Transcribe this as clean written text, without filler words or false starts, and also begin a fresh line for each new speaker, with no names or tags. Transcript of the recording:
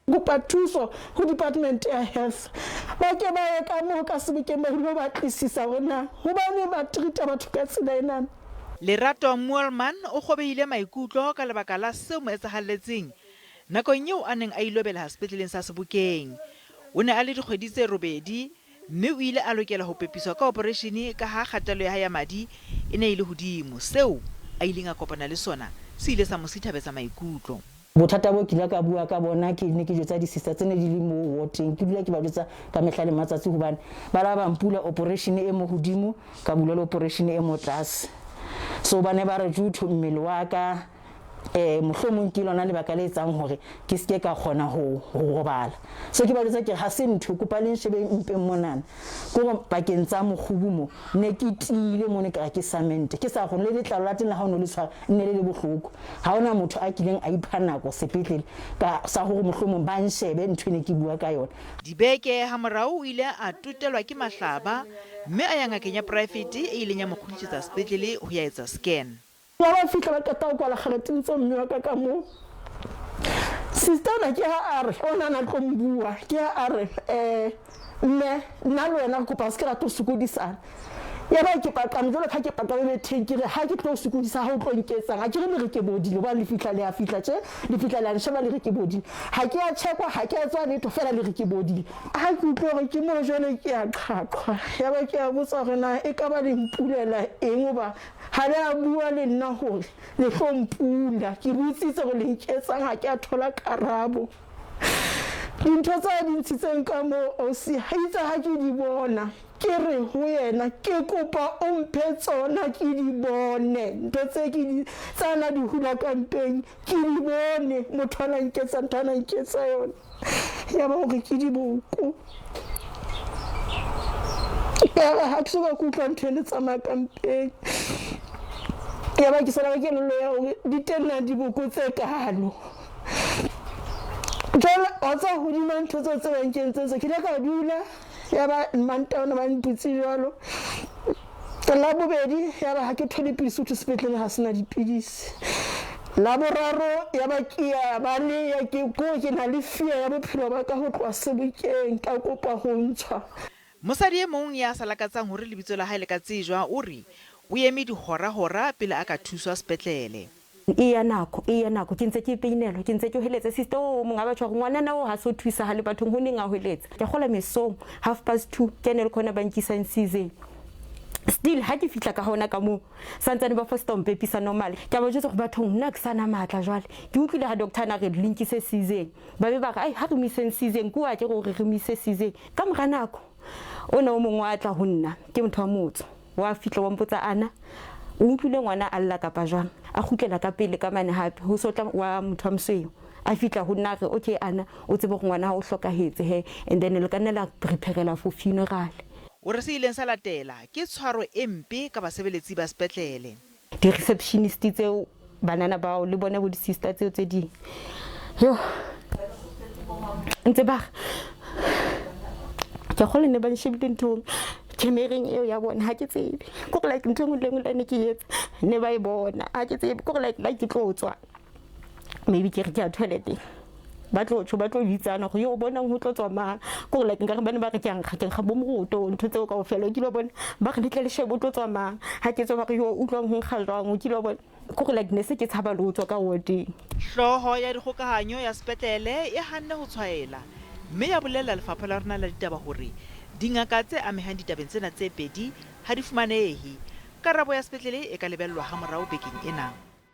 Kopa thuso ho Department ya Health ba ke ba ye ka moo ka Sebokeng ba ilo batlisisa hore na hobaneng ba treat-a batho ka tsela enana.
Lerato Moolman o kgobehile maikutlo ka lebaka la seo mo etsahalletseng nakong eo a neng a ilo beleha sepetleleng sa Sebokeng. O ne a le dikgwedi tse robedi mme o ile a lokela ho pepiswa ka opereishene ka ha kgatello ya hae ya madi e ne e le hodimo. Seo a ileng a kopana le sona se ile sa mo sithabetsa maikutlo.
Bothata bo kile ka bua ka bona ke ne ke jwetsa di-sister tse ne di le moo ward-eng, ke dula ke ba jwetsa ka mehla le matsatsi hobane ba la ba mpula operation e mo hodimo ka bulwa le operation e mo tlase. So ba ne ba re due to mmele wa ka mohlomong ke lona lebaka le etsang hore ke seke ka kgona ho robala. So ke ba jwetsa ke re ha se ntho, kopa le nshebeng mpeng monana. Ke hore pakeng tsa mokgubu mo ne ke tiile mo ne kare ke samente, ke sa kgone le letlalo la teng le ha o ne le tshwara nne le le bohloko. Ha hona motho a kileng a ipha nako sepetlele ka sa hore mohlomong ba nshebe ntho e ne ke bua ka yona.
Dibeke hamorao o ile a totelwa ke mahlaba mme a ya ngakeng ya poraefete e ileng ya mo kgutlisetsa sepetlele ho ya etsa scan.
Ha ba fihla ba qeta ho kwala kgaratini tseo mme wa ka ka moo. Sister ona ke ha a re, ona a na tlo mbua, ke ha a re, Mme, nna le wena re kopa re se ke ra tlo sokodisana. Ya ba ke paqame jwalo ka ha ke paqame betheng, ke re ha ke tlo sokodisa ha o tlo nketsang, ha ke re le re ke bodile, hobane le fihla le a fihla tje, le fihla le a nsheba le re ke bodile. Ha ke a checkwa, ha ke a etswa letho, feela le re ke bodile. Ha ke utlwa hore ke moo jwale ke a qhaqhwa, ya ba ke a botsa hore na ekaba le mpulela eng hoba ha le a bua le nna hore le tlo mpula. Ke botsitse hore le nketsang, ha ke a thola karabo. Dintho tse a di ntshitseng ka moo ausi, itse ha ke di bona ke re ho yena ke kopa o mphe tsona ke di bone. Ntho tse ke di tsa na di hula ka mpeng ke di bone, motho a na nketsa ntho a na nketsa yona. Ya ba hore ke diboko. Ya re ha ke soka ke utlwa ntho e ne tsamaya ka mpeng. Ya ba ke sala ka kelello ya hore di teng na diboko tse kalo. Jwale wa tseba hodima ntho tseo tse ba nkentseng tse, ke ile ka dula ya ba Mantaha ona ba mputse jwalo. La bobedi ya ba ha ke thole pilisi ho thwe sepetlele ha sena dipidisi. La boraro ya ba ke ya baleha ke ko ke na le fear ya bophelo ba ka ho tloha Sebokeng ka kopa ho ntshwa.
Mosadi e mong ya sa lakatsang hore lebitso la hae le ka tsejwa o re o eme dihora-hora pele a ka thuswa sepetlele.
E ya nako, e ya nako, ke ntse ke peinelwa, ke ntse ke hweletsa. Sister o mong a batho hore ngwanana o ha so thusahale bathong, ho neng a hweletsa. Ke kgola mesong, 2:30, ke ene le khona ba nkisang season. Still, ha ke fihla ka hona ka moo, santsane ba fosta ho mpepisa normal. Ke a ba jwetsa hore bathong, nna ha ke sa na matla jwale. Ke utlwile ha doctor a na re le nkise season. Ba be ba re, ai, ha re mo iseng season, ke wa ke re hore re mo ise season. Ka mora nako, ona o mong wa tla ho nna, ke motho wa motso. Wa fihla wa mpotsa, Ana o utlwile ngwana a lla kapa jwang? A kgutlela ka pele ka mane hape, ho so tla wa motho wa mosweu. A fihla ho nna a re, Okay Ana, o tsebe hore ngwana hao o hlokahetse he, and then le ka nna la prepare-la for funeral.
O re se ileng sa latela ke tshwaro e mpe ka basebeletsi ba sepetlele.
Di-receptionist tseo, banana bao le bona bo di-sister tseo tse ding, yo ntse ba re ke kgolwa ne ba nshebile nthong camereng eo ya bona, ha ke tsebe kore like ntho e nngwe le e nngwe le ne ke etsa ne ba e bona, ha ke tsebe kore like la ke tlo tswa maybe ke re ke ya toileteng, ba tlo tjho, ba tlo bitsana gore yo o bonang ho tlo tswa mang, kore like nkare ba ne ba re ke a nkga, ke nkga bo moroto, ntho tseo kaofela, o kile wa bona ba re le tle le shebe o tlo tswa mang, ha ke tswa ba re yo utlwang ho nkga jwang, o kile wa bona kore like ne se ke tshaba le ho tswa ka wardeng.
Hlooho ya dikgokahanyo ya sepetlele e hanne ho tshwaela mme ya bolella lefapha la rona la ditaba hore dingaka tse amehang ditabeng tsena tse pedi ha di fumanehe. Karabo ya sepetlele e ka lebellwa hamorao bekeng ena.